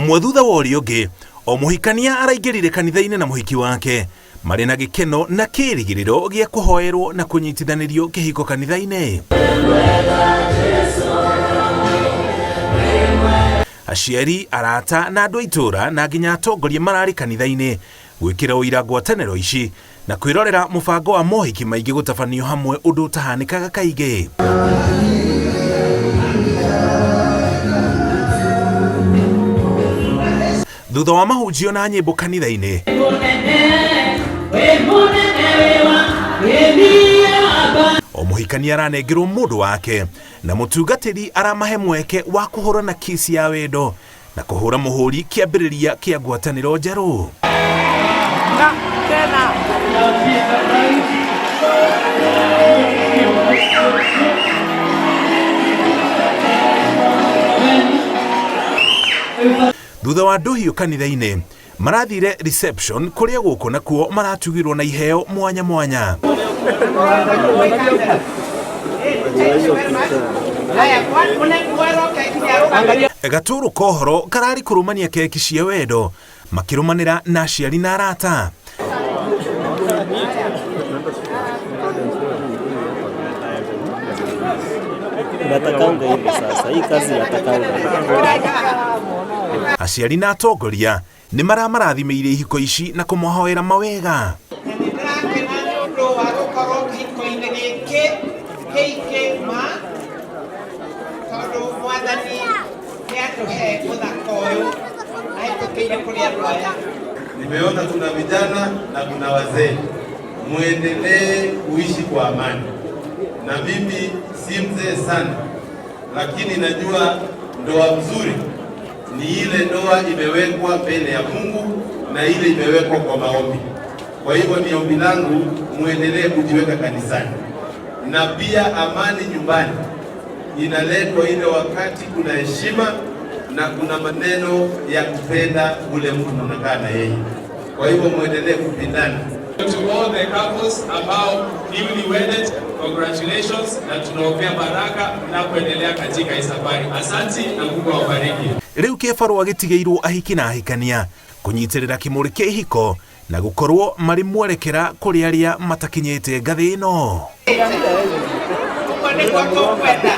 Ũmwe thutha wa ũrĩa ũngĩ, o mũhikania araingĩrire kanitha-inĩ na mũhiki wake marĩ na gĩkeno na kĩĩrĩgĩrĩro gĩa kũhoerwo na kũnyitithanĩrio kĩhiko kanitha-inĩ. Aciari, arata na andũ a itũũra na nginya atongoria mararĩ kanitha-inĩ gwĩkĩra ũira ngwatanĩro ici na kwĩrorera mũbango wa mohiki maingĩ gũtabanio hamwe ũndũ ũtahanĩkaga kaingĩ. Thutha wa mahunjio na nyĩmbo kanitha-inĩ, o mũhikania aranengerwo mũndũ wake na mũtungatĩri aramahe mweke wa kũhũrana kiss ya wendo na kũhũra mũhũri kĩambĩrĩria kĩa ngwatanĩro njerũ. Thutha wa ndũhiũ kanitha-inĩ, marathire reception kũrĩa gũkũ nakuo maratugirwo na iheo mwanya mwanya. Gatũrũ kohoro kararĩ kũrũmania keki cia wendo makĩrũmanĩra na aciari na arata. Unatakanga hivi sasa, hii kazi inatakanga hivi. Aciari na atongoria nĩ maramarathimĩire ihiko ici na kũmahoera mawega. Na nĩ ndĩrakena nĩ ũndũ wa gũkorwo kĩhiko-inĩ gĩkĩ kĩingĩ ma, tondũ Mwathani nĩ atũhe mũthako ũyũ ahĩtũkĩire kũrĩ andũ aya. Nimeona kuna vijana na kuna wazee, muendelee kuishi kwa amani. Na mimi si mzee sana, lakini najua ndoa mzuri ni ile ndoa imewekwa mbele ya Mungu na ile imewekwa kwa maombi. Kwa hivyo ni ombi langu muendelee kujiweka kanisani, na pia amani nyumbani inaletwa ile wakati kuna heshima na kuna maneno ya kupenda ule mtu mnakaa na yeye. Kwa hivyo muendelee kupendana. To all the couples ambao newly wedded, congratulations na tunaombea baraka na kuendelea katika hii safari. Asanti na Mungu awabariki. Rĩu kĩbarũa gĩtigĩirwo ahiki na ahikania kũnyitĩrĩra kĩmũrĩ kĩa ihiko na gũkorwo marĩ mwerekera kũrĩ arĩa matakinyĩte ngathĩ ĩno. Ũguo nĩguo tũkwenda.